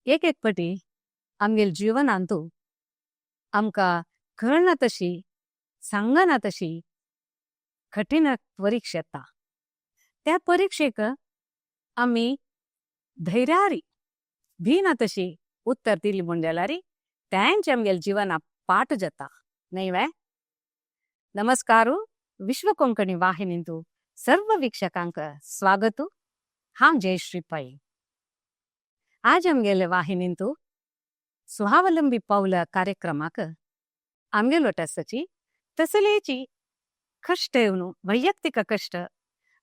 एक एक पटी आमगेल जीवनांतु आमकां कळना तशी सांगना तशी कठीण परीक्षा येता। त्या परीक्षेक आमी धैर्यारी भीना तशी उत्तर दिली म्हण जाल्यार त्यांचे आमगेल जीवना पाठ जाता न्हय वे। नमस्कार, विश्व कोंकणी वाहिनींतु सर्व वीक्षकांक स्वागत। हांव जयश्री पै। आज आमगेले वाहिनींतु स्वावलंबी पावल कार्यक्रमाक आमगेलो आसाची तसलेची कष्ट येवन वैयक्तिक कष्ट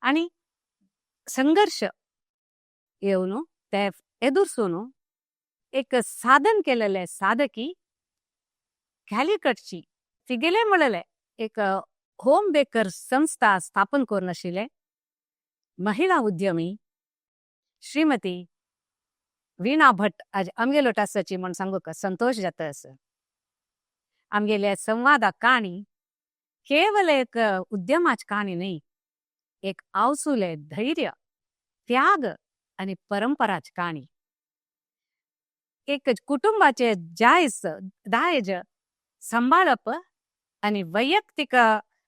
आणि संघर्ष येवन ते एदुरसून एक साधन केलेले साधकी कॅलिकटची तिगेले म्हणले एक होम बेकर संस्था स्थापन करून आशिल्ले महिला उद्यमी श्रीमती वीणा भट आज आमगेलो आसाची म्हण सांगूक संतोष जाता आसा। आमगेल्या संवादा काणी केवल एक उद्यमाची काणी न्हय, एक आवसुले धैर्य, त्याग आणि परंपराची काणी। एक कुटुंबाचे जायज दायज सांबाळप आणि वैयक्तिक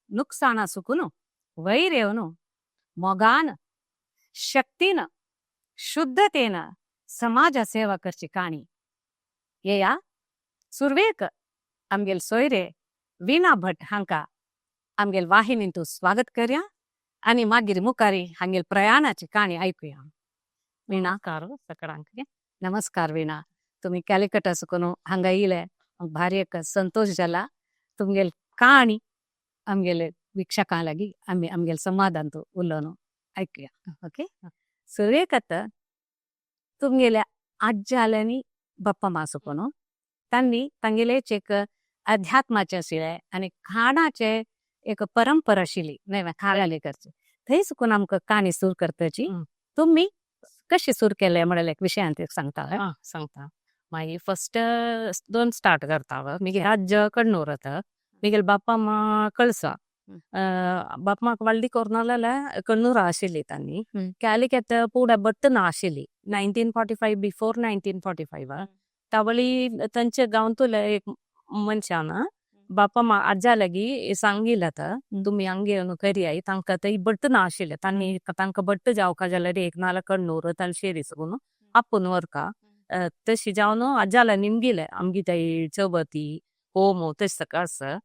नुकसाना सुकून वैर येवन मोगान, शक्तीन, शुद्धतेन समाज सेवा करची काणी। येया सुरवेक आमगेल सोयरे वीणा भट हांका आमगेल वाहिनींतु स्वागत करया आणि मागीर मुखारी हांगेल प्रयाणाची काणी आयकुया। वीणा, नमस्कार सगळ्यांक। नमस्कार वीणा, तुम्ही कॅलिकटा सुकून हांगा येयले, भारी एक संतोष जाला। तुमगेल काणी आमगेले वीक्षकां लागीं आमी आमगेल संवादांतु उलोवन आयकुया। ओके, सुरवेक आतां तुमगेल्या आज्याल्यांनी बाप्पा मा सुकून तांणी तांगेलेच एक अध्यात्माचें आशिल्लें आनी खाणाचें एक परंपरा आशिल्ली न्हय खाणाली करची, थंय सुकून आमकां काणी सुरू करताची। तुमी कशी सुरू केले म्हणल्यार एक विशयांत सांगता? हा, सांगता। मागीर फर्स्ट दोन स्टार्ट करता। मागीर आज्ज कण्णूर आतां, मागीर बाप्पा मा कळसा। बाप्पा म्हाका व्हडली करून जाल्यार कण्णूर आशिल्ली तांणी। कॅलिकट पूड बट्ट ना आशिल्ली 1945, बिफोर 1945। तावळी तांच्या गांवतले एक मनशान बाप्पा मा आज्जा लागीं सांगिल्लें आतां तुमी हांगा येवन करयाय। तांकां थंय बट्ट ना आशिल्लें तांणी, तांकां बट्ट जावका जाल्यार एक नाल्यार कण्णूर तलशेरी साकून आपूण व्हरका। तशी जावन आज्जाला निमगिले आमगे थंय चवथी होम तशें सगळें आसा,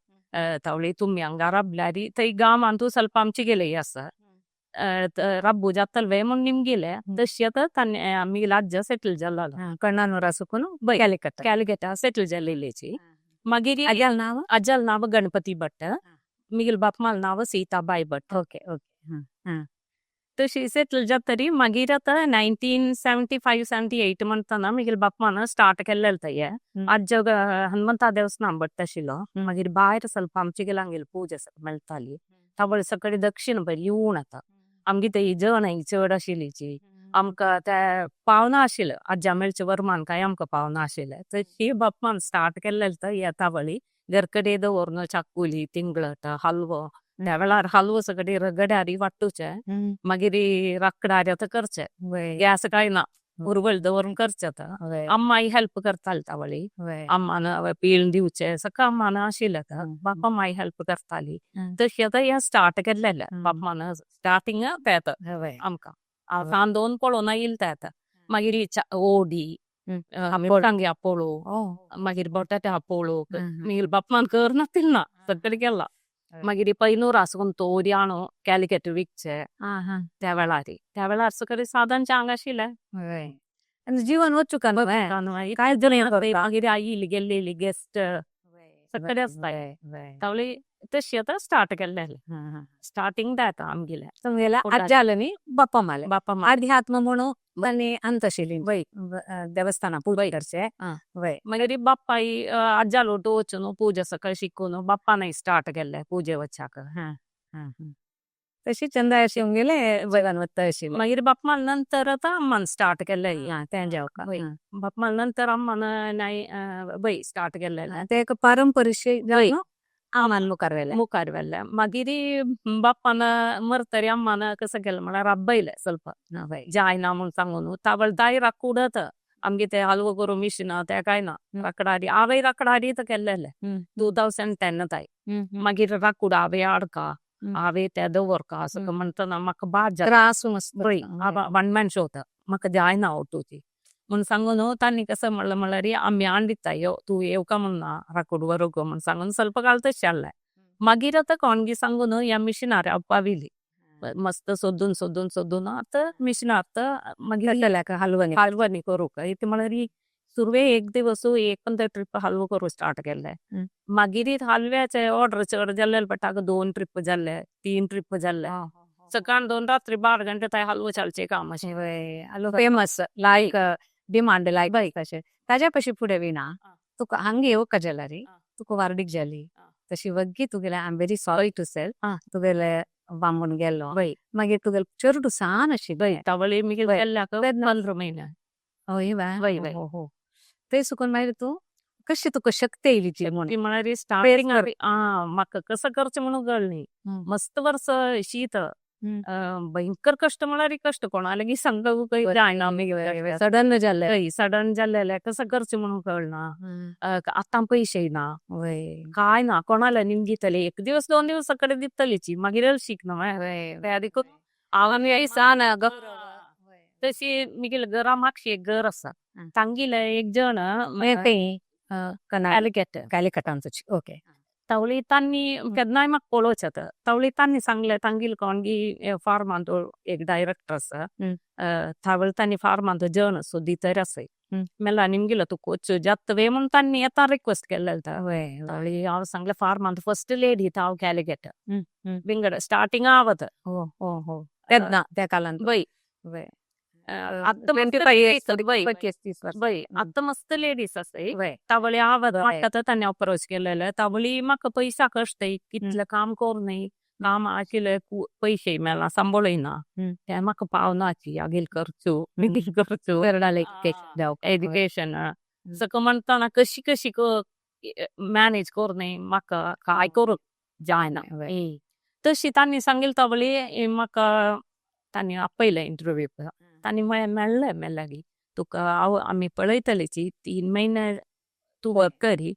तावळी तुमी हांगा राबल्यार थंय गांवांतू ಸ್ವಲ್ಪ आमचे गेले आसा, रब्बू जातले वे म्हूण निमगिले। तशी आतां तांणी आमगेलो आज्जा सेटल जालो कण्णानूरा सुकून बय कॅलिकट कॅलिकटा सेटल जाल्लेची। मागीर आज्याल नांव? आज्जाल नांव गणपती भट्ट, मागीर बापमाल नांव सीताबाई भट्ट। ओके ओके तशी सेटल जातरी मागीर आतां 1975 78 म्हणटना मागीर बापमान स्टार्ट केल्लें थंय। आज्ज हनुमंता देवस्थान भट्ट आशिल्लो, मागीर भायर ಸ್ವಲ್ಪ आमचे गेले हांगेली पूजा मेळटाली। तावळ सगळी दक्षिण बरी येवन आतां आमगे थंय जण चड आशिल्लीची, आमकां ते पावना आशिल्लें, आज्जा मेळचें वरमान काय आमकां पावना आशिल्लें। तशी बापमान स्टार्ट केल्लें थंय तावळी घरकडे दवरून चाकुली, तिंगळट, हलवो। त्या वेळार हलवो सगळे रगड्यारी वांटूचे, मागीर राकडार आतां करचे, गॅस काय ना, उरवल दवरून करचे। आतां अम्माई हेल्प करताली तावळी, अम्मान पीळ दिवचे सगळं अम्मान आशिल्लें आतां, बाप्पा माई हेल्प करताली। तशी आतां हें स्टार्ट केल्लें बाप्पान स्टार्टींग तें आतां आमकां कांदोवन पळोवन येयलें तें आतां। मागीर ओडी मिरसांगी आपोळो, मागीर बटाटे आपोळो, मागीर बाप्पान कर नातिल्लें ना, सगळें केलां। मागीर पैनूर आसून तोरी आणू कॅलिकट विकचे त्या वेळार, त्या वेळार सगळें साधन हांगा आशिल्लें। जीवन वचूक काय मागीर आयिल्ली गेल्ली गेस्ट सगळे आसताय। तावळी तशी आतां स्टार्ट केल्लें, स्टार्टींग तें आतां आमगेलें। तुमगेल्या आज्जाले न्ही बाप्पा माले बाप्पा मा अध्यात्म म्हणून आनी अंत आशिल्ली देवस्थानां पूजा करचे। मागीर बाप्पाई आज्जालो वचून पूजा सकाळी शिकून बाप्पानय स्टार्ट केल्लें पुजे वचाक। तशी चंदा अशी गेले जीवन वत्ता आशिल्लें। मागीर बाप्पान नंतर आतां अम्मान स्टार्ट केल्लें। तें जेवका बाप्पान नंतर अम्मान नाय बय स्टार्ट केल्लें। तें एक पारंपरीक आमान मुखार व्हेलें। मुखार व्हेलें। मागीर बाप्पान मरतरी अम्मान कसं केलें म्हळ्यार राबयलें ಸ್ವಲ್ಪ जायना म्हूण सांगून तावळ दायराक कुडत आमगे ते हलवो करूं मिशीन ते काय ना राकडारी हांवें राकडारी तर केल्लेले 2010 ताय. मागीर राकूड हांवें हाडका हांवें ते दवरका सगळं म्हणटना म्हाका बाद जाता. त्रास मस्त. पळय वन मॅन शो होता, म्हाका जायना उठूची म्हूण सांगून न्हू तांणी कसं म्हणलें म्हणल्यार आमी हाडून दिता यो तूं येवका म्हण ना राकूड व्हरूंक म्हूण सांगून ಸ್ವಲ್ಪ काळ तशें जालें. मागीर आतां कोणगी सांगून ह्या मिशिनार हाडपा व्हेली मस्त सोदून सोदून सोदून आतां मिशिनार मागीर जातले हलवनी हलवनी करूंक इतलें म्हणल्यार सुरवे एक दिवस एक पंदरा ट्रिप हलवो करूंक स्टार्ट केल्ले. मागीर हलव्याचे ऑर्डर चड जाल्ले पडटा 2 ट्रिप जाल्ले 3 ट्रिप जाल्ले, सकाळ 2 रात्री 12 घंटे ताय हलवो चलचे काम अशें. फेमस लायक डिमांड लायक तशें. ताज्या पशी फुडें विणा तुका हांगा येवका जाल्यार तुका वार्डीक जाली तशी वग्गी तुगेले I am very sorry to say तुगेले बांबून गेलो मागीर तुगेले चेडूं सान आशिल्लें. तवळे मागीर गेल्ल्याक 15 म्हयने. हय वा. वय वय. हो हो थंय सुकून मागीर तूं कशी तुका शक्ती येयली ती म्हूण ती म्हळ्यार स्टार्टिंग म्हाका कसं करचें म्हणून कळ्ळें न्ही. मस्त वर्स शीत भयंकर कश्ट म्हळ्यार कश्ट कोणाले सांगूंक जायना. सडन जाल्लें. हय सडन जाल्लें कसं करचें म्हणून कळना. आतां पयशे ना काय ना कोणाला निमगितले एक दिवस 2 दिवस कडे दितलीची मागीर शीक ना देखून हांव सान तशी मिगेले घरा मागशी एक घर आसा तांगेले एक जण कॅलिकट कॅलिकटांतूच ओके. तवळी तांणी केन्नाय म्हाका पळोवचें तवळी तांणी सांगलें तांगेले कोणगी फार्मांत एक डायरेक्टर आसा तवळ तांणी फार्मांत जण सोदीतर आसाय मेला निमगेलो तूं कोच जाता वे म्हूण तांणी येता रिक्वेस्ट केल्लें. तवळी हांव सांगलें फार्मांत फर्स्ट लेडी हांव कॅलिकट विंगड स्टार्टिंग आवत. हो हो हो तेन्ना त्या कालांत वय आतां आतां मस्त लेडीज आसाय तवळी आवत म्हाका तांणी अप्रोच केलेले. तवळी म्हाका पयशा कश्ट कितलें काम करूं न्ही काम आशिल्ले पयशे मेळना संबळय ना ते म्हाका पावनाची आगील करचो मागीर करचो एज्युकेशन सगळं म्हणटना कशी कशी मॅनेज करूं न्ही म्हाका काय करूंक जायना. तशी तांणी सांगिल्लें तवळी म्हाका तांणी आपयलें इंटरव्यू. तांणी म्हळें मेळ्ळें मेळ्ळें तुका हांव आमी पळयतलीची 3 म्हयने तूं वर्क करी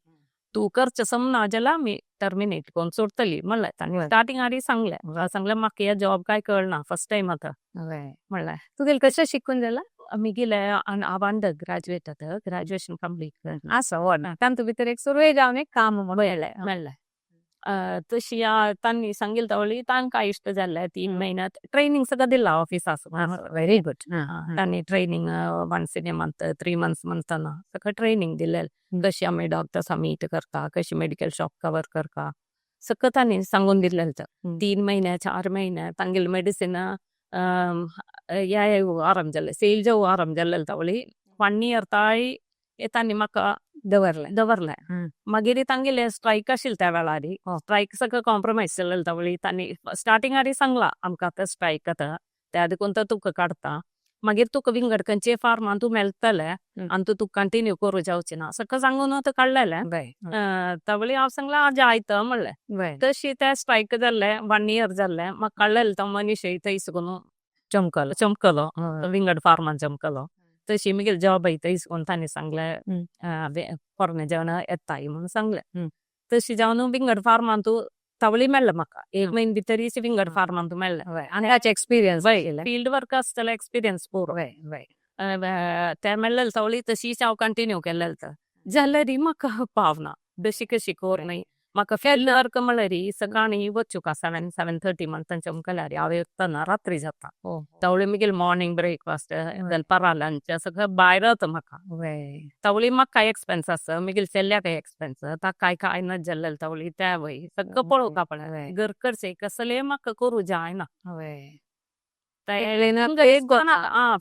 तूं करचें समना जाल्यार आमी टर्मिनेट करून सोडटली म्हणलें तांणी. स्टार्टिंग आदी सांगलें सांगलें म्हाका हे जॉब काय कळना फर्स्ट टायम आतां म्हणलें. तुगेलें कशें शिकून जालां? मिगेले हांव अंडर ग्रॅज्युएट आतां ग्रॅज्युएशन कंप्लीट आसा हो तातूंत भितर एक सुरवे जावन एक काम मेळ्ळें मेळ्ळें. तशी तांणी सांगिल्लें तवळी तांकां इश्ट जाल्लें 3 म्हयने ट्रेनींग सगळं दिलां ऑफिसाक. Very good. तांणी training once in a month 3 months म्हणटना सगळं ट्रेनींग दिलें कशी आमी डॉक्टर्स मीट करता कशी मेडिकल शॉप कवर करता सगळं तांणी सांगून दिलें. 3 म्हयने 4 म्हयने तांगेले मेडिसिन या आराम जाल्लें सेल जावं आराम जाल्लें तवळी 1 इयर ताय तांणी म्हाका दवरलें दवरलें. मागीर तांगेले स्ट्रायक आशिल्लें त्या वेळार स्ट्रायक सगळं कॉम्प्रोमायज जाल्लें तवळी तांणी स्टार्टिंग आदी सांगलां आमकां आतां स्ट्रायक आतां त्या देखून तो तुका काडटा मागीर तुका विंगड खंयचे फार्मान तूं मेळटलें आनी तूं तुका कंटिन्यू करूं जावचें ना सगळें सांगून आतां काडलेलें. तवळी हांव सांगलें हांव जायत म्हणलें. तशी ते स्ट्रायक जाल्लें 1 इयर जाल्लें म्हाका काडलेलें तो मनीस थंय सुकून चमकलो चमकलो विंगड फार्मान चमकलो. तशी मागीर जॉब थंय सुकून तांणी सांगलें पोरणे जेवण येताय म्हणून सांगलें. तशी जावन विंगड फार्मान तूं तवळी मेळ्ळें म्हाका 1 म्हयने भितर विंगड फार्मान तूं मेळ्ळें. आनी ताचें एक्सपिरियन्स फील्ड वर्क आसतलें एक्सपिरियन्स पुरो ते मेळ्ळें तवळी तशीच हांव कंटिन्यू केल्लें. जाल्यार म्हाका पावना कशी कशी करूं न्ही म्हाका फील्ड वर्क म्हणल्यार सकाळीं वचूंक 7 7:30 म्हणटा चमकल्यार हांव येतना रात्री जाता. तवळी मागीर मॉर्निंग ब्रेकफास्ट दनपारां लंच सगळं भायर जाता म्हाका. तवळी म्हाका एक्सपेन्स आसा मागीर चल्याक एक्सपेन्स ताका काय काय ना जाल्लें तवळी त्या वय सगळं पळोवपा पडलें घर करचें कसलें म्हाका करूं जायना.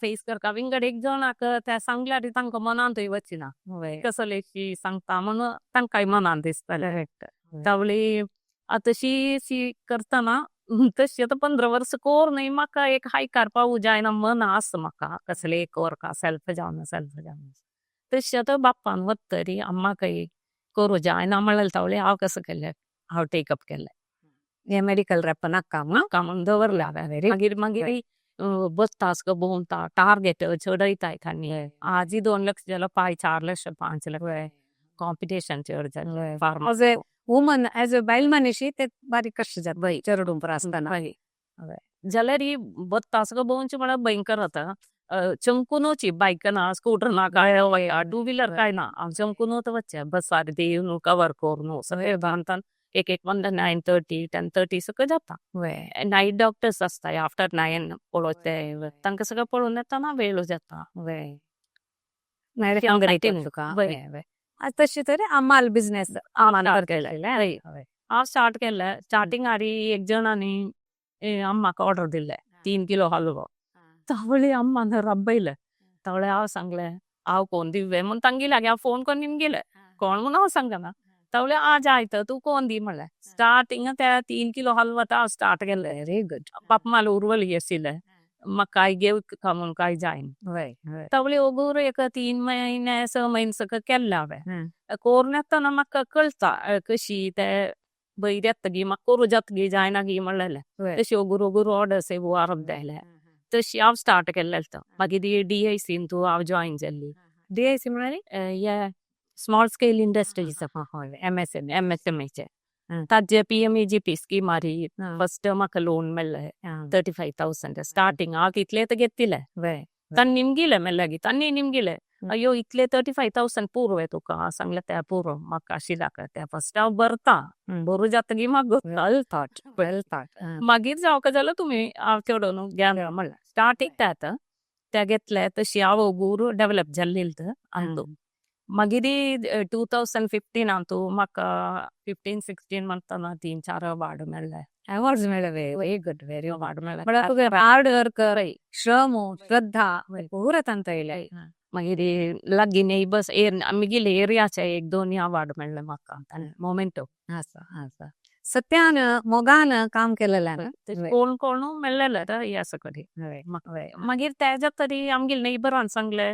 फेस करता विंगड एक जणाक त्या सांगल्यार तांकां मनांतूय वचिना कसलेशी सांगता म्हणून तांकांय मनांत दिसतलें. तवळी तशी शी करतना तशी आतां 15 वर्सां करूं न्ही म्हाका एक हायकार पावूं जायना मन आसा म्हाका कसलें एक वर्का सेल्फ जावन सेल्फ जावन तशी आतां बाप्पान वतरी म्हाका करूं जायना म्हणलें तवळी हांव कसं केलें हांव टेकअप केलें हें मेडिकल रॅप नाका नाका म्हूण दवरलें हांवें. मागीर मागीर बसता सगळं भोंवता टार्गेट चडयताय तांणी. आजी 2 लक्ष जाल्यार पाय 4 लक्ष, 5 लक्ष कॉम्पिटिशन चड जालें farm. As a woman, as a बायल मनीशी ते बारीक कष्ट जाता चेडूं आसतना. जाल्यार ही बत्ता सगळं भोंवचे म्हळ्यार भयंकर जाता. चमकुनूची बायक ना, स्कूटर ना, काय टू व्हीलर काय ना, हांव चमकुनूच वच्चे बसार देवन कवर करून सगळे बांदतान एक एक वंदा 9:30, 10:30 सगळं जाता. नायट डॉक्टर्स असताय, आफ्टर 9 पळोवचे तांकां सगळं पळोवन येतना वेळ जाता. नाल्यार तुका तशी तरी आमाल बिझनेस हांव केलें, हांव स्टार्ट केलें. स्टार्टिंग आरी एक जणांनी अम्माक ऑर्डर दिले 3 किलो हलवो. तावळी अम्मान रब्बयले. तावळे हांव सांगले हांव कोण दिवे म्हूण तांगे लागीं हांव फोन करून निमगेले कोण म्हूण हांव सांगना. तावळे आज आयत तूं कोण दी म्हणलें. स्टार्टिंग ते 3 किलो हलवा हांव स्टार्ट केलें. Very good. बाप माल उरवली आशिल्ले म्हाका काय घेव म्हणून काय जायना. तावळी ओगूर एक 3 महिने 6 महिने सगळं केल्लें हांवें. करून येतना म्हाका कळटा कशी ते बैर येतगी, म्हाका करूं जातगी जायना गी म्हणलेलें. तशी ओगूर ओगूर ऑर्डर्स येवू आरंभ जायले, तशी हांव स्टार्ट केल्लें. मागीर डीआयसीन तूं हांव जॉईन जाल्ली. डीआयसी म्हळ्यार? हे स्मॉल स्केल इंडस्ट्रीज. एमएसएम. एमएसएमईचे ताजे पीएमईजीपी स्कीमारी फर्स्ट म्हाका लोन मेळ्ळें 35,000 स्टार्टिंग. हांव तितले तर घेतिल्ले. तांणी निमगिले मेल्ले, तांणी निमगिले, अय्यो, इतले 35,000 पुरो तुका? सांगले ते पुरो म्हाका आशिल्ला ते फर्स्ट हांव भरता, भरू जातगी म्हाका. Well thought, well thought. मागीर जावका जाल्यार तुमी हांव चेडून घ्या म्हणलें. स्टार्टिंग ते आतां ते घेतले, तशी हांव ओगूर डेव्हलप जाल्ली अंदू. मागीर 2015 तूं म्हाका 15-16 म्हणतना तीन चार अवार्ड मेळ्ळे. अवॉर्ड्स मेळ्ळे. Very good, very award मेळ्ळे. म्हळ्यार तुगे हार्ड वर्क, श्रम, श्रद्धा पूरा तांत येयले. मागीर लागीं नेबर्स आमगेले एरियाचे एक दोन अवार्ड मेळ्ळे म्हाका, मोमेंटो. आसा आसा, सत्यान मोगान काम केलेल्यान. कोण कोण मेळ्ळेले हे सगळे. मागीर तेज्या तरी आमगेले नेबरान सांगले,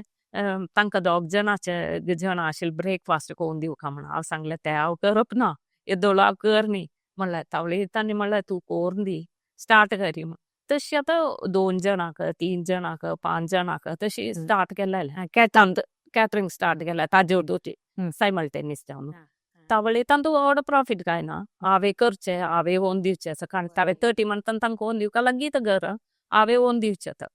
तांकां दोग जणाचे जण आशिल्ले, ब्रेकफास्ट करून दिवका म्हणून. हांव सांगलें ते हांव करप ना, येदोळ हांव कर न्ही म्हणलें. तावळी तांणी म्हणलें तूं करून दी, स्टार्ट करी म्हण. तशी आतां दोन जणांक, तीन जणांक, पांच जणांक तशी स्टार्ट केलेलें. कॅटरिंग स्टार्ट केलें ताजे उर्दूची सायमल्टेनियस जावन. तावळी तांतू व्हड प्रॉफीट काय ना. हांवें करचें, हांवें होवन दिवचें. सकाळी हांवें 30 म्हणटा तांकां होवन दिवका लागीं घर, हांवें होवन दिवचें.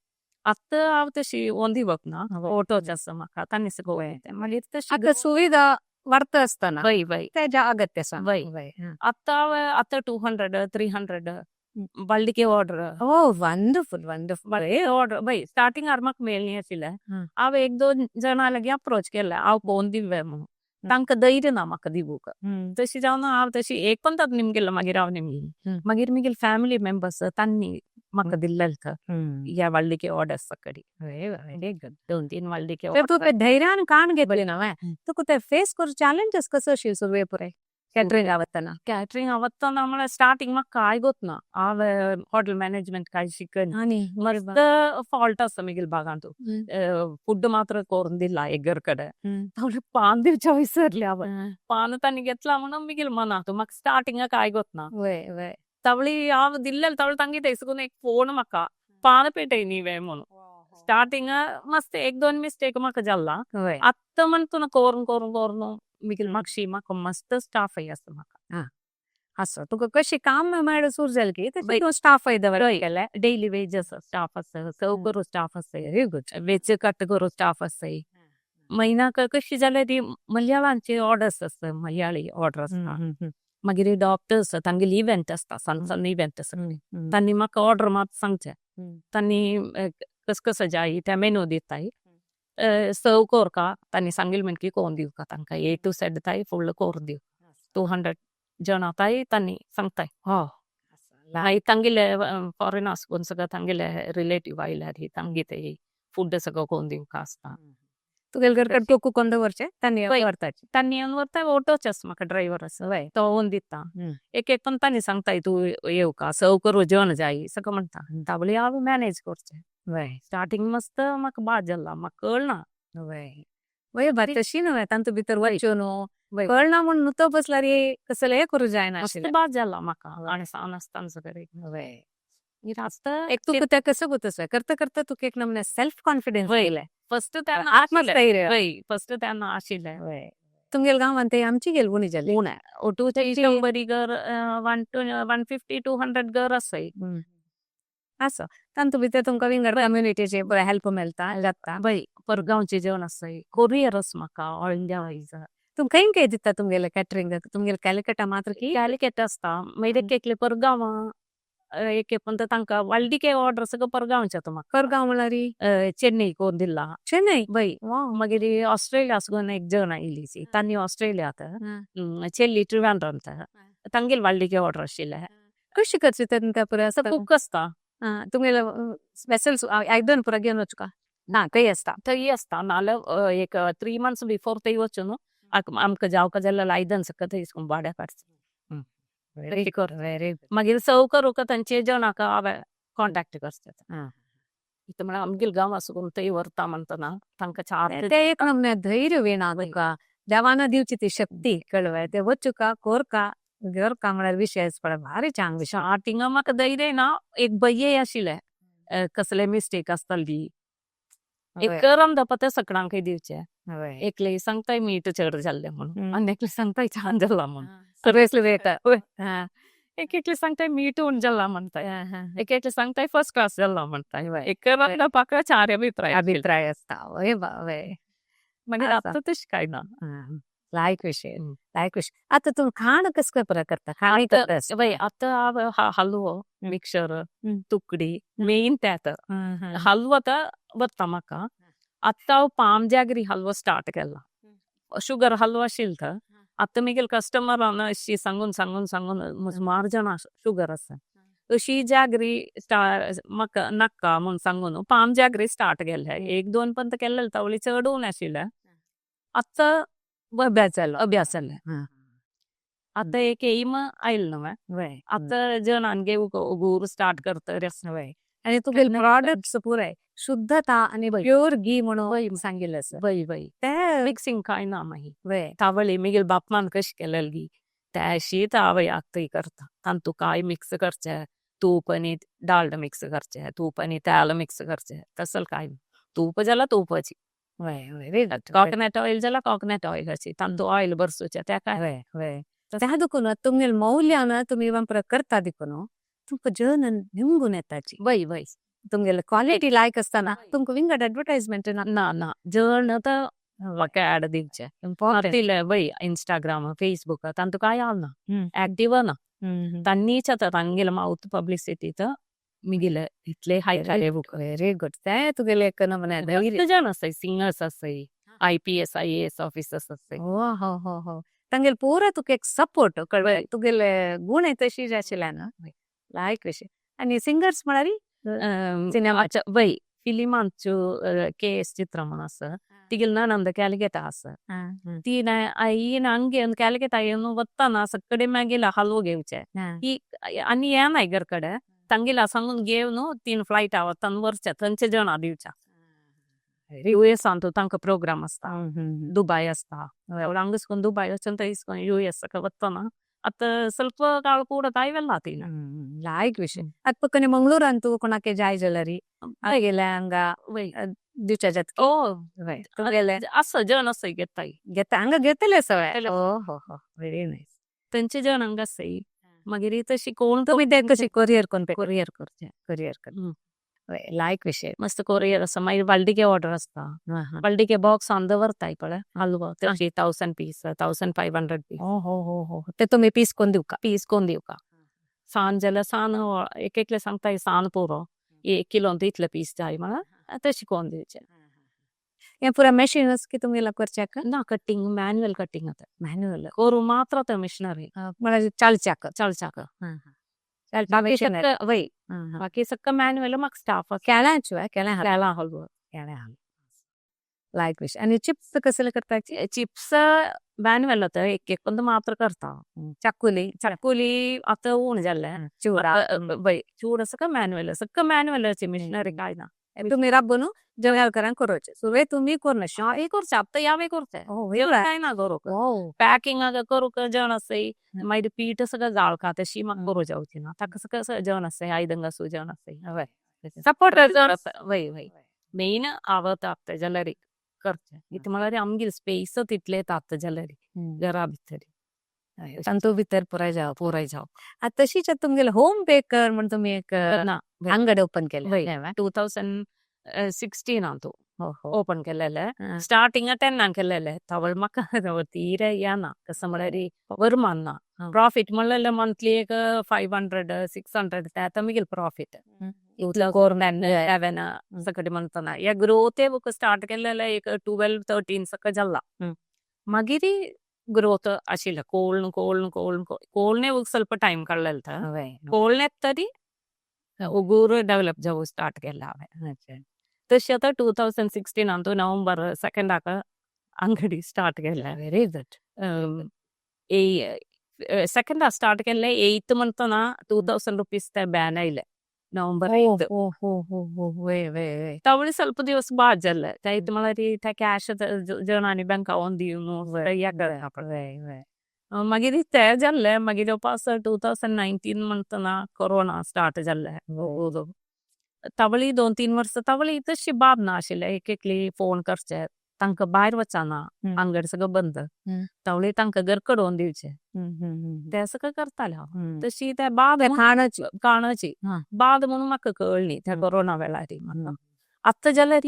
आतां हांव तशी होवन दिवप ना, ऑटोच आसा म्हाका, तांणी सगळं मागीर तशी आतां सुविधा वाडता आसतना वय वय तेज्या अगत्य आसा. वय, आतां आतां 200, 300 बल्लिके ऑर्डर. ओ, वंडरफुल, वंडरफुल. ऑर्डर वय. स्टार्टिंग म्हाका मेळनी आशिल्लें. हांव एक दोन जाणां लागीं अप्रोच केलें हांव पळोवन दिवे म्हणून. तांकां धैर्य ना म्हाका दिवूक. तशी जावन हांव तशी एक पण निमगेलो. मागीर हांव निमगेली, मागीर म्हगेले फॅमिली मेंबर्स तांणी म्हाका दिल्लें ह्या व्हडलिके ऑर्डर्स सगळी. Very good. दोन तीन व्हडलिके. तर तूं ते धैर्यान काण घेतली ना, तुका ते फेस करून चॅलेंजेस कसो अशी सुरवे पुरे कॅटरिंग आवडतना? कॅटरिंग आवडतना म्हळ्यार स्टार्टिंग म्हाका काय गोतना. हांव हॉटेल मॅनेजमेंट काय शिकन. आनी मस्त फॉल्ट आसा म्हगेले भागांतू, फूड मात्र करून दिला एक कडेन. पान दिवच्या विसरले हांव. पान तांणी घेतला म्हणून म्हगेले मनांत, म्हाका स्टार्टिंगाक काय गोतना. वय वय तवळी हांव दिल्लें, तवळ तांगे तेसकून एक फोन म्हाका, पान पेटय न्ही म्हणून. स्टार्टिंग मस्त एक दोन मिस्टेक म्हाका जाल्ला. आत्तां म्हणतो करून करून करून म्हगेले मागशी म्हाका मस्त स्टाफ आसा म्हाका. असो तुका कशी काम मेळ सुरू जालें की तशी तूं स्टाफ दवर केले? डेली वेजस स्टाफ आसा, सर्व करू स्टाफ आसा. Very good. Veg cut करू स्टाफ आसा. म्हयन्याक कशी जाल्यार ती मलयाळांची ऑर्डर्स आसता, मलयाळी ऑर्डर आसता. मागीर डॉक्टर्स तांगेली इव्हेंट आसता, सण सण इव्हेंट आसता. तांणी म्हाका ऑर्डर मात सांगचे, तांणी कस कसं जाय ते मेनू दिताय, सर्व कोरका तांणी सांगील म्हणकी कोण दिवका तांकां ए टू झेड ताय फुल करून दिव. 200 जणां ताय तांणी सांगताय हो. मागीर तांगेले फॉरेनर्स कोण सगळं तांगेले रिलेटीव आयल्यार तांगे ते फूड सगळं कोण दिवका आसता. तुगेले घर कुकू कोण दवरचे तांणी व्हरताचे? तांणी येवन व्हरता. ऑटोच आसा म्हाका, ड्रायव्हर आसा, तो येवन दिता. एक एक पण तांणी सांगताय तूं येवका, सर्व करू जेवण जाय सगळं म्हणटा. तावळी हांव मॅनेज करचें. स्टार्टिंग मस्त म्हाका बाद जाला, म्हाका कळना. वय वय बा, तशी न्हय तांतू भितर वच्यो न्हू, कळना म्हूण नुतो बसल्यार कसलें करूं जायना. मस्त बाद जाला म्हाका आनी सान आसतना सगळें. वय. आतां एक तुका तें कसो तसो करता करता तुका एक नमूने सेल्फ कॉन्फिडन्स येयलें. फर्स्ट तेन्ना आत्मस्थैर्य. वय, फर्स्ट तेन्ना आशिल्लें. तुमगेल गांवांत ते आमची गेल उणी जाली. उणें ओटू 100 घर, 1 to 150, 200 घर आसाय. असो तांतू भितर तुमकां विंगड कम्युनिटीचे हेल्प मेळटा जाता. वय, परगांवचे जेवण आसाय, कोरियरस म्हाका ऑल इंडिया वायज. तुम खंय खंय दिता तुमगेले कॅटरिंग? तुमगेले कॅलिकटा मात्र की? कॅलिकट आसता, मागीर एक एकले परगांव एक पण तांकां वाल्डिके ऑर्डर सगळं परगांवचे येता म्हाका. परगांव म्हळ्यार? चेन्नई कोण दिल्ला. चेन्नई? वय, मागीर ऑस्ट्रेलिया सुगून एक जण आयिल्ली, तांणी ऑस्ट्रेलिया चेल्ली ट्रिवांड्रम तांगेल वाल्डिके ऑर्डर आशिल्ले. कशी करची तें पुरा? कुक आसता. तुमगेले वेसल्स आयदन पुरा घेवन वचूका ना थंय आसता? थंय आसता, नाल्यार एक 3 मंथ्स बिफोर थंय वचून आमकां जावका जाल्यार आयदन सगळं थंय भाड्याक हाडचें. व्हेरी. मागीर सर्व करूंक तांचे जणांक हांवें कॉन्टॅक्ट करचें. म्हळ्यार आमगेल गांव आसून थंय व्हरता म्हणटना तांकां चार ते एक नमूने धैर्य वेणा तुका, देवान दिवची ती शक्ती, कळवे ते वचुका कोरका घेवका म्हळ्यार विशय पळय भारी चांग विशय. स्टार्टिंगा म्हाका धैर्य ना, एक भंय आशिल्लें, कसले मिस्टेक आसतली. एक करम दपा ते सकडांकय दिवचे. एकले सांगताय मीठ चड जाल्लें म्हणून आनी एकले सांगताय छान जालां म्हणून. सगळेच येता. एक एकले सांगताय मीठ उण जालां म्हणताय, एक एकले सांगताय फर्स्ट क्लास जालां म्हणताय. एक करम दपाक चार अभिप्राय. अभिप्राय आसता, वय वय. मागीर आतां तशें काय ना. लायक विशय, लायक विशय. आतां तूं खाण कसं पुरा करता, खाण करता? वय, आतां हांव हलवो, मिक्सर, तुकडी मेन ते. आतां हलवो आतां वता म्हाका. आतां हांव पाम जागरी हलवो स्टार्ट केला. शुगर हलवो आशिल्लो तो आतां मागीर कस्टमरान अशी सांगून सांगून सांगून सुमार जाणां शुगर आसा, अशी जागरी म्हाका नाका म्हूण सांगून पाम जागरी स्टार्ट केले. एक दोन पंत केल्ले, तवली चड उणें आशिल्लें. आतां अभ्यास जालो. अभ्यास जालें. आतां एक एम आयलो न्हू, आतां जणांगे गुरू स्टार्ट करतरी आसा. वय, आनी तुगेले प्रॉडक्ट्स पुराय शुद्धता आनी प्युअर घी म्हणून सांगिल्लें आसा. वय वय ते मिक्सिंग काय ना मागीर. तावळी मागीर बापमान कशें केलेली घी तशीच हांव आतां करता. तांतू काय मिक्स करचें, तूप आनी डालडा मिक्स करचें, तूप आनी तेल मिक्स करचें, तसलें काय ना. तूप जाल्यार तुपाची, वय वय कोकोनट ऑयल जाल्यार कोकोनट ऑयलाची, तांतू ऑयल भरसुचें तें काय. वय वय त्या देखून तुमगेले मौल्यान तुमी वापर करता, देखून तुमकां जन निमगून येताची. वय वय तुमगेले क्वालिटी लायक आसतना तुमकां विंगड एडवर्टायजमेंट ना. ना ना, जण आतां म्हाका ऍड दिवचें. इम्पॉर्टंट. वय, इंस्टाग्राम, फेसबूक तांतू काय हांव ना, एक्टिव ना. तांणीच आतां तांगेले मावथ पब्लिसिटी तर मिगेले इतले हाय. व्हेरी गुड, ते तुगेले एक नमुने धैर्य. जण आसाय, सिंगर्स आसाय, आयपीएस, आयएएस ऑफिसर्स आसाय. हो हो हो हो तांगेले पुरा तुका एक सपोर्ट, कळ्ळें, तुगेले गुण तशी आशिल्ले ना, लायक विशय. आनी सिंगर्स म्हळ्यार? सिनेमा, वय, फिलिमांचो के एस चित्र म्हणून आसा, तिगेले नणंद कॅलिकटा आसा. ती ही हंगे ಒಂದು ಕ್ಯಾಲಿಕಟ್ ಏನು वत्ताना सगळे मागीर हलवो घेवचे ही आनी येनाय घर कडेन. तांगेला सांगून घेवन तीन फ्लायट वतान व्हरचे, थंयचे जेवणां दिवच्या. युएसान तांकां प्रोग्राम आसता, दुबाय आसता. हांगा दुबाय वचून थंय यूएस वतना आतां ಸ್ವಲ್ಪ ಕಾಲ ಕೂಡ ತಾಯ್ವೆಲ್ಲ ಆತೀನ. ಲಾಯ್ಕ್ ವಿಷಯ. ಅತ್ ಪಕ್ಕನೆ ಮಂಗಳೂರಂತೂ ಕೊಣಕ್ಕೆ ಜಾಯ್ जाल्यार गेले हांगा दिवच्या जात. ओ. तुगेले आसा, जण आसा घेताय. घेता, हांगा घेतले सगळे. हो हो हो व्हेरी नायस. थंयचे जण हांगा आसाय. मागीर तशी कोण तुमी ते कशी कोरियर कोन? कोरियर करचे. कोरियर कर, लायक विशय. मस्त कोरियर आसा. मागीर वाल्डिके ऑर्डर आसता. वाल्डिके बॉक्स आन दवरताय पळय हलवो, तशी 1000 पीस, 1500 पीस. हो हो हो हो ते तुमी पीस कोन दिवका? पीस कोन दिवका. सान जाल्यार सान, एक एकले सांगताय सान पुरो, एक किलो इतले पीस जाय म्हळ्यार तशी कोन दिवचे. हे पुरा मशीन की तुमगेला करच्याक? ना, कटिंग मॅन्युअल कटिंग आतां. मॅन्युअल. करू मात्र आतां मिशनरी. म्हळ्यार चालच्याक? चलच्याक. बाकी वय, बाकी सक्का मॅन्युअल. म्हाका स्टाफ. केळ्याच केळ्या? केळ्यां हलवो. केळ्या, लायक विशय. आणि चिप्स कसले करता? चिप्स मॅन्युअल आतां, एक एक पण मात्र करता. चाकुली? चकुली आतां उण जाल्लें. चिवडा? वय, चिवडा सगळं मॅन्युअल, सगळं मॅन्युअल, मिशनरी काय ना. तुमी राबून जेवण करोचे सुवे तुमी करना. हांव करचे, आतां यावे करचे. हो. काय ना करूक, पॅकिंग करूक जेवण आसतय, मागीर पीठ सगळं जाळका तशी म्हाका करूं जावची ना. ताका सगळं जेवण आसतय, आयदंग आसूं, जेवण आसतय. सपोर्ट. वय वय, मेन हांव तापता जाल्यार करचें इतलें म्हळ्यार आमगेर स्पेस तितले तापता जाल्यार घरा भितर. तांतू भितर पुराय जावप. पुराय जावप. आतां तशीच तुमगेले होम बेकर म्हण तुमी एक ना अंगड ओपन केले. वय, 2016 तो हो हो ओपन केलेले. स्टार्टिंग 10 केलेले. तवळ म्हाका तीरे येना, कसं म्हळ्यार वरमान ना. प्रॉफिट म्हणलेले मंथली एक 500 600, ते मिगेल प्रॉफिट इतलो कोर 10 11 सकट म्हणतना. या ग्रोथ स्टार्ट केलेले एक 12 13 सक जाल्ला. मागीर ग्रोथ आशिल्ले कोळ्न कोळ्न कोळ्न कोळ्ने ಸ್ವಲ್ಪ ಟೈಮ್ काडलेले. कोळ्ने तरी उगूर डेव्हलप जावं स्टार्ट केला हांवें. तशी आतां 2016 अंतू नोव्हेंबर सेकंडाक अंगडी स्टार्ट केले. Very good. Second start केले, एಯ್ತ್ म्हणतना ₹2000 ते ಬ್ಯಾನ್ ಆಯ್ಲೆ, ನವೆಂಬರ್ 8. हो हो हो हो वय वय वय. ತವಳಿ ಸ್ವಲ್ಪ ದಿವಸ ಬಾದ್ ಜಲ್ಲೆ ಐತ್ ಮಳರಿ ಕ್ಯಾಶ್ ಜನಾನಿ ಬ್ಯಾಂಕ್ दिवन. वय वय. मागीर ते जाल्ले. मागीर पास 2019 म्हणतना कोरोना स्टार्ट जाल्ले. तवळी 2-3 वर्स तवळी तशी बाब ना आशिल्ले. एक एकली फोन करचे, तांकां भायर वचना, अंगड सगळं बंद. तवळी तांकां घर कडोवन दिवचे, ते सगळं करताले हांव. तशी ते बाद खाणाची काणाची बाद म्हणून म्हाका कळ्ळी त्या कोरोना वेळार. म्हाका आतां जाल्यार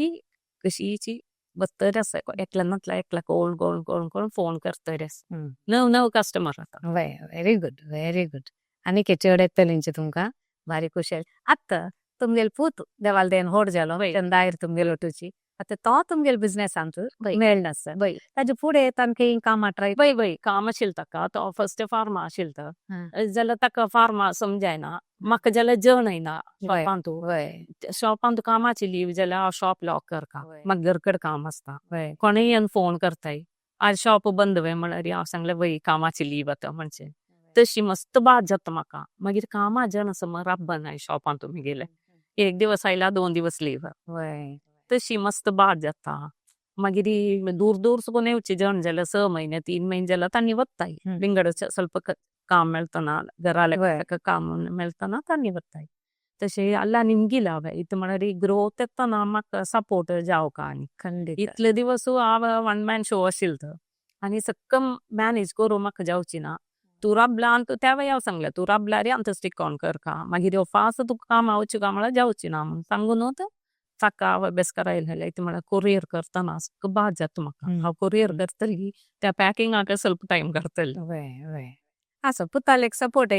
कशीची बत्तरी आसा, एकल्या नातल्या एकल्या कोण कोण कोण कोण फोन करतरी आसा, नव नव कस्टमर आतां. वय, व्हेरी गुड, व्हेरी गुड. आनी चड येतलेंचे तुमकां भारी खुशी. आतां तुमगेले पूत देवाल देन होड जालो, दायर तुमगेले ओटूची, आतां तो तुमगेले बिझनेसांत मेळनासा. ताजे फुडें तांकां कामां ट्राय. वय वय, काम आशिल्लें ताका. तो फर्स्ट फार्मा आशिल्लो जाल्यार ताका फार्मा समजायना. म्हाका जाल्यार जेवण येना शॉपांतू. शॉपांत कामाची लीव जाल्यार हांव शॉप लॉक करता. म्हाका घरकड काम आसता. कोणूय येवन फोन करताय, आज शॉप बंद वे म्हळ्यार हांव सांगलें, वय, कामाची लीव आतां. म्हणजे तशी मस्त बाद जाता म्हाका. मागीर कामा जेवण समज राबना शॉपांत तुमी गेले, एक दिवस आयला, 2 दिवस लीव. तशी मस्त बाद जाता. मागीर दूर दूर सुकून येवचे जेवण जाल्यार 6 म्हयने 3 म्हयने जाल्यार तांणी वत्ताय. विंगड ಸ್ವಲ್ಪ काम मेळतना, घराले काम मेळतना तांणी वत्ताय. तशें अल्ला निमगिला हांवें इतलें म्हळ्यार ग्रोथ येतना म्हाका सपोर्ट जावका. आनी इतले दिवस हांव वन मॅन शो आशिल्लो आनी सक्कम मॅनेज करूं म्हाका जावची ना. तूं राबला आनी त्या हांव सांगलें, तूं राबल्यार आमकां स्टिक ऑन करका, मागीर फास्ट तुका काम वचूं काय म्हळ्यार जावची ना म्हूण सांगून ताका हांव बेसकार आयलेलें. इतलें म्हळ्यार कोरियर करतना सक्क बाद जाता म्हाका. हांव कोरियर करतली, त्या पॅकिंगाक ಸ್ವಲ್ಪ टायम करतलें. वय वय, आसा पुताल एक सपोर्ट.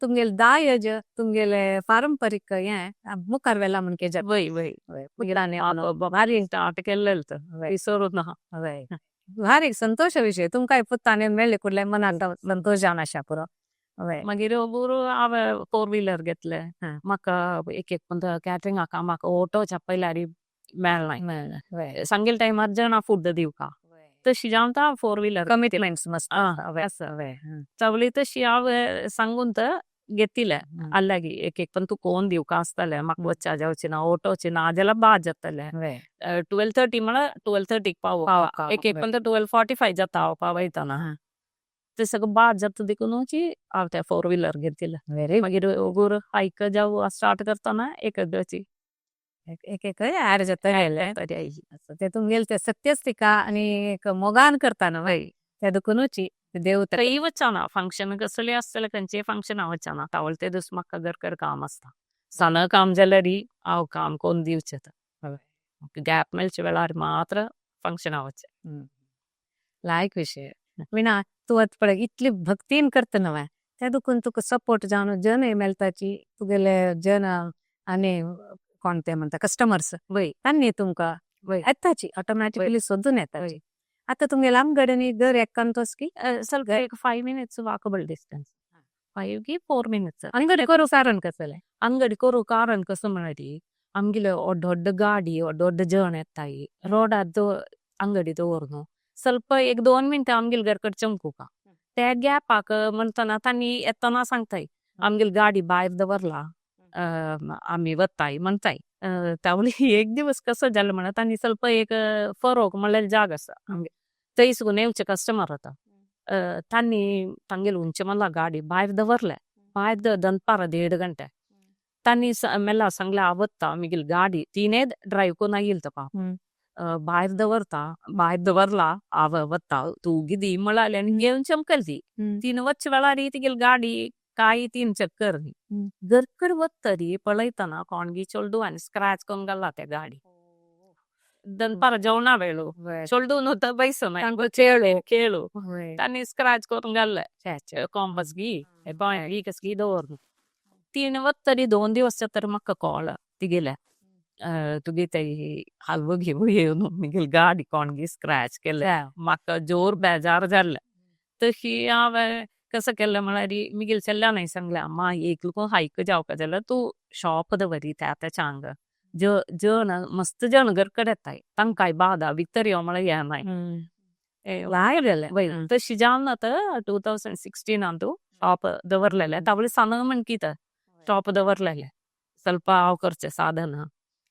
तुमगेले दायज, तुमगेले पारंपरीक हें मुखार व्हेलां म्हण के. वय वय. भारी. स्टार्ट केल्लें विसरूं ना. वय, भारी संतोष विशय. तुमकां पुतान मेळ्ळे कुडले मनाक संतोष जावन आशा पुरो. वय. मागीर बरो हांवें फोर व्हिलर घेतले. म्हाका एक एक पण कॅटरिंगाक म्हाका ऑटो पयल्यार मेळनाय. सांगेल टायमार जाणां फूड दिवका, तशी जावन हांव फोर व्हिलर. कमिटमेंट्स मस्त. आसा. चवली तशी हांव सांगून तर घेतिले अल्लागी. एक एक पण तूं कोण दिवका आसतलें, म्हाका वच्चा जावची ना, ऑटोची ना जाल्यार बाद जातलें. 12:30 म्हळ्यार 12:30 पावोवपा, एक एक पण 12:45 जाता हांव पावयतना. ते सगळं बाद जाता देखूनची हांव ते फोर व्हिलर घेतिले. मागीर उगूर हायक जावं स्टार्ट करतना एकदाची एक एक ऍड जाता. ते तुमगेले ते सत्यस्तिका आनी एक मोगान करता न्हू ते देखूनच देव. खंय वचना फंक्शन कसले आसतले, खंयचेय फंक्शन हांव वचना. तावळ ते दीस म्हाका घरकर काम आसता. सण काम जाल्यार हांव काम कोन्न दिवचें. गॅप मेळचे वेळार मात्र फंक्शना वचचें. लायक विशय. विणा, तूं आतां पळय इतली भक्तीन करता न्हू, ते देखून तुका सपोर्ट जावन जन मेळटाची. तुगेले जन आनी कोण ते म्हणटा कस्टमर्स, तांणी तुमकां येताची, ऑटोमॅटिकली सोदून येताची. आतां तुमगेले आमगडे दर एकांतोस की? ಸ್ವಲ್ಪ एक 5 minutes walkable distance, 5 की 4 मिनिट्स. अंगडी करूं कारण कसलें? अंगडी करूं कारण कसं म्हळ्यार आमगेले व्हड व्हड गाडी, व्हड व्हड जण येताय, रोडार अंगडी दवरनु ಸ್ವಲ್ಪ एक 2 मिनटां आमगेले घरकड चमकुका त्या गॅपाक म्हणतना तांणी येतना सांगताय, आमगेली गाडी भायर दवरला, आमी वताय म्हणताय. तावली एक दिवस कसं जालें म्हणल्यार तांणी ಸ್ವಲ್ಪ एक फरोक म्हणल्यार जाग आसा आमगे थंय सुगून येवचे कस्टमर आतां तांणी तांगेले उंचे म्हणला गाडी भायर दवरले भायर दनपार 1.5 गंटे तांणी मेला सांगले आवत्ता मिगेल गाडी तिने ड्रायव्ह कोण येईल तर पाप भायर दवरता भायर दवरला आव वत्ता तूं गिदी म्हळाले आनी घेवन चमकल ती तीन वच्च वेळार तिगेली गाडी काय तीन चक्कर घरकड वत्तरी पळयतना कोणगी चोल्डू आनी स्क्रॅच करून घाला त्या गाडी दनपार जेवणा वेळू चोल्डू न्हू बैसना चेळू खेळू तांणी स्क्रॅच करून घाल्ले कॉम्पस गी गोंय गी कसगी दवर तीन वत्तरी 2 दिवस तर म्हाका कॉल तिगेले तुगे ते हालवो घेवू येवन मिगेली गाडी कोणगी स्क्रॅच केले म्हाका जोर बेजार जाल्ले. तशी हांवें कसं केलें म्हळ्यार मिगेल चेडल्यान हांवें सांगलें अम्मा एक लोक हायक जावपा जाल्यार तूं शॉप दवरी त्या तेच्या हांगा जण मस्त जण घरकडेन येताय तांकांय बादा भितर यो म्हळ्यार येनाय भायर जालें. वय तशी जावन आतां 2016 शॉप दवरलेलें तावळी सान म्हणकीत शॉप दवरलेलें ಸ್ವಲ್ಪ हांव करचें साधन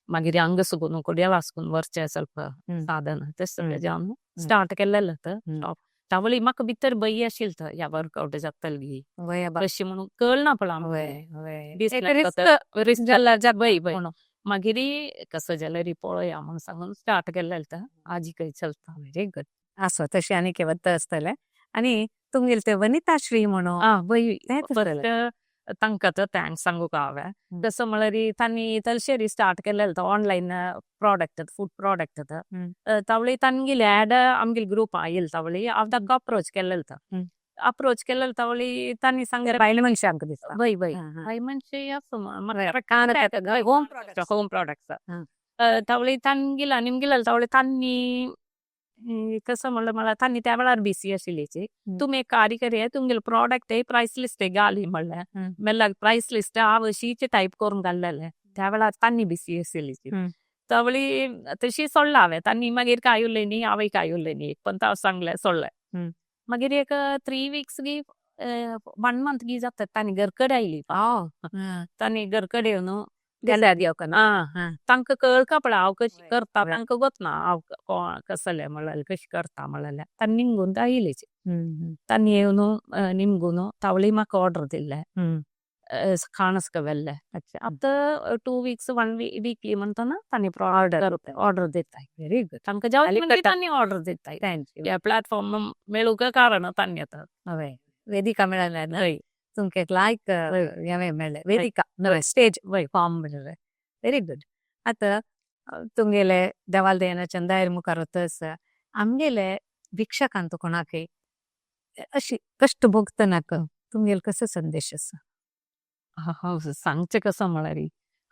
मागीर हांगा सुकून कोडयाल आसकून व्हरचें ಸ್ವಲ್ಪ साधन तें सगळें जावन स्टार्ट केल्लेलें शॉप. तावळी म्हाका भितर भंय आशिल्लें तर ह्या वर्कआउट जातली गी कशी म्हणून कळना पळय आमकां रिस्क जाल्यार वय वय मागीर कसं जाल्यार पळोवया म्हणून सांगून स्टार्ट केल्लेलें तर आजी खंय चलता. Very good. आसो तशें आनी वत्ता आसतलें आनी तुमगेलें तें वनिताश्री म्हणून वय तें फस्ट तांकां तर thanks सांगूंक हांवें कसं म्हळ्यार तांणी तलशेरी स्टार्ट केल्लेलें तो ऑनलायन प्रॉडक्ट फूड प्रॉडक्ट तावळी तांगेली ऍड आमगेले ग्रुप आयल तावळी हांव तांकां अप्रोच केल्लेलें तर अप्रोच केल्लेलें तावळी तांणी सांगलें बायल मनशांक दिसता. वय वय बायल मनशे होम प्रॉडक्ट होम प्रॉडक्ट्स तावळी तांगेला निमगेलें तावळी तांणी कसं म्हणलं मला तांणी त्या वेळार बिसी आशिल्लीची तुमी एक कार्य करया तुमगेले प्रॉडक्ट प्रायस लिस्ट घाली म्हणलें मेल्लाक प्रायस लिस्ट हांव अशीच टायप करून घाल्लेलें त्या वेळार तांणी बिसी आशिल्लीची तावळी तशी सोडला हांवें तांणी मागीर काय उरलें न्ही हांवें काय उरलें न्ही पण हांव सांगलें सोडलें मागीर एक 3 वीक्स गी 1 मंथ गी जाता तांणी घरकडे आयली तांणी घरकडे येवन तांकां कळका पळय हांव कशी करता तांकां गोतना हांव कसलें म्हणल्यार कशी करता म्हणल्यार तांणी निमगून आयलीच तांणी येवन निमगून तावळी म्हाका ऑर्डर दिल्ले खाणसक व्हेल्ले. आतां 2 वीक्स 1 वीकली म्हणटना तांणी ऑर्डर ऑर्डर दिताय. Very good. तांकां जावं तांणी ऑर्डर दिताय. ह्या प्लॅटफॉर्म मेळूंक कारण तांणी आतां हय वेदिका मेळ्ळें न्हय तुमकां लायक हें मेळ्ळें वेदिका स्टेज वय फॉर्म मेळ्ळें. Very good. आतां तुमगेले देवाल दयेन चंदायर मुखार वतस आमगेले भिक्षकांत कोणाकय अशी कश्ट भोगतनाक तुमगेले कसो संदेश आसा? सांगचें कसं म्हळ्यार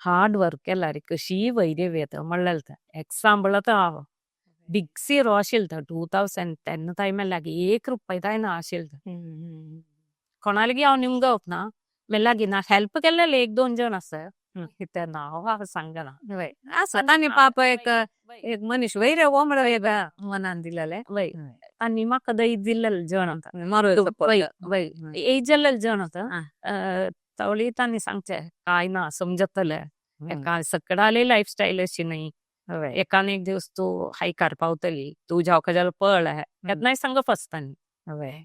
हार्ड वर्क केल्यार कशीय वयर येता म्हणलें तें एग्जाम्पल आतां हांव बिग झिरो आशिल्लें तर 2010 टायमार 1 रुपया जायना आशिल्लें कोणालागी हांव निमगवप ना मेल्लागी ना हेल्प केल्लेले 1-2 जण आसा तें नांव हांव सांगना. आसा तांणी पाप एक एक मनीस वयर हो म्हळ्यार एक मनान दिलेलें. वय तांणी म्हाका दई दिल्लेले जण आतां वय वय एज जाल्लेले जण आतां तावळी तांणी सांगचें काय ना समजतलें एका सकडाले लायफ स्टायल अशी न्ही एकान एक दिवस तूं हायकार पावतली तूं जावका जाल्यार पळ केन्नाय सांगप आसता. हय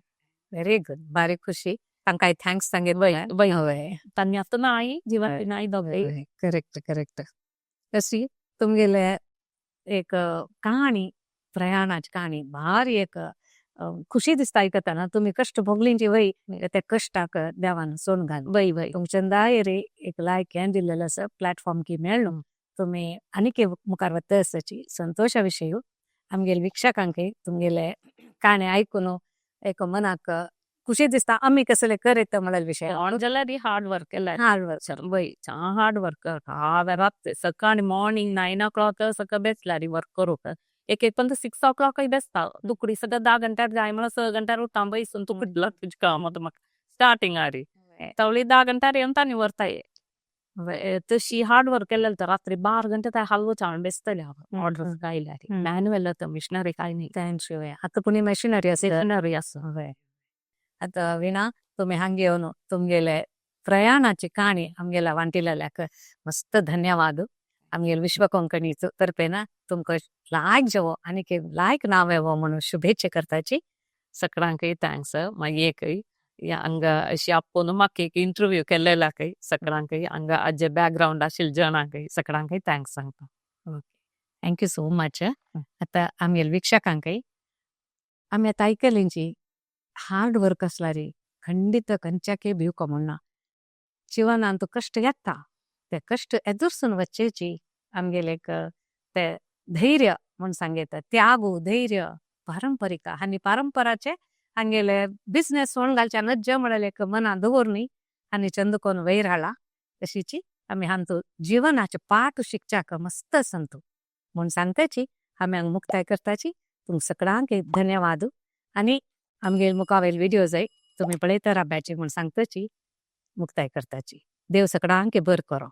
व्हेरी गुड. बारीक खुशी तांकांय thanks सांगीत. वय वय हय तांणी आतां नाय जिवन नाय दोगांय. Correct correct. तशी तुमगेले एक कहाणी प्रयाणाची कहाणी भारी एक खुशी दिसता आयकतना तुमी कश्ट भोगलींची वय त्या कश्टाक देवान सोडून घाल वय वय तुमच्या दायरे एक लायक हें दिल्लेलें आसा प्लॅटफॉर्म की मेळ्ळो तुमी आनीक मुखार वता आसाची संतोशा विशय आमगेले वीक्षकांकय तुमगेले काणी आयकून एक मनाक खुशी दिसता आमी कसले करयता म्हळ्यार विशय ऑन जाल्यार हार्ड वर्क केल्यार हार्ड वर्क वय हार्ड वर्क हांवें रातचें सकाळी मॉर्निंग 9 o'clock सकाळ बेसल्यार वर्क करूंक एक एक पण 6 o'clock बेसता तुकडी सगळं 10 घंट्यार जाय म्हणल्यार 6 घंट्यार उठता बैसून तुकडला तुजें काम आतां म्हाका स्टार्टिंग आरी तावळी 10 घंट्यार येवन तांणी व्हरताय तशी हार्ड वर्क केलें तर रात्री 12 घंटे त्या हलवो चाळून बेसतलें हांव ऑर्डर्स आयल्यार मॅन्युअल आतां मिशनरी काय न्ही thank you. आतां पुणी मशिनरी आसा मिशनरी आसा. हय आतां विणा तुमी हांगा येवन तुमगेले प्रयाणाची काणी आमगेल्या वांटिलेल्याक मस्त धन्यवाद. आमगेल विश्व कोंकणीचो तर्फेना तुमकां लायक जेवो आनी लायक नांव येवो म्हणून शुभेच्छा करताची. सगळ्यांकय thanks. मागीर एकय हांगा अशी आपोवन म्हाका एक इंटरव्यू केल्लेलाकय सगळ्यांकय, हांगा आजे बॅकग्रावंड आशिल्ले जणांकय सगळ्यांकय thanks सांगता. Thank you so much. आता आमगेल वीक्षकांकय आमी आतां आयकलेंची हार्ड वर्क आसल्यार खंडित खंयच्याकय भिवको म्हणना. जिवनांत कश्ट येता, ते कश्ट एदुरसून वचचेची आमगेले एक ते धैर्य म्हूण सांगता, त्यागू धैर्य पारंपरिक आनी परंपराचे हांगेले बिझनेस सोडून घालच्या नज्ज म्हळ्यार एक मनां दवरनी आनी चंदकोन वयर हाडला. तशीची आमी हांतू जिवनाचे पाठ शिकच्याक मस्त संतू म्हूण सांगताची आमी हांगा मुक्ताय करताची. तुमकां सगळ्यांक धन्यवाद आनी आमगेर मुखावेल व्हिडिओ जाय तुमी पळयता राब्याची म्हूण सांगताची मुक्ताय करताची. देव सगळ्यांक बर करो.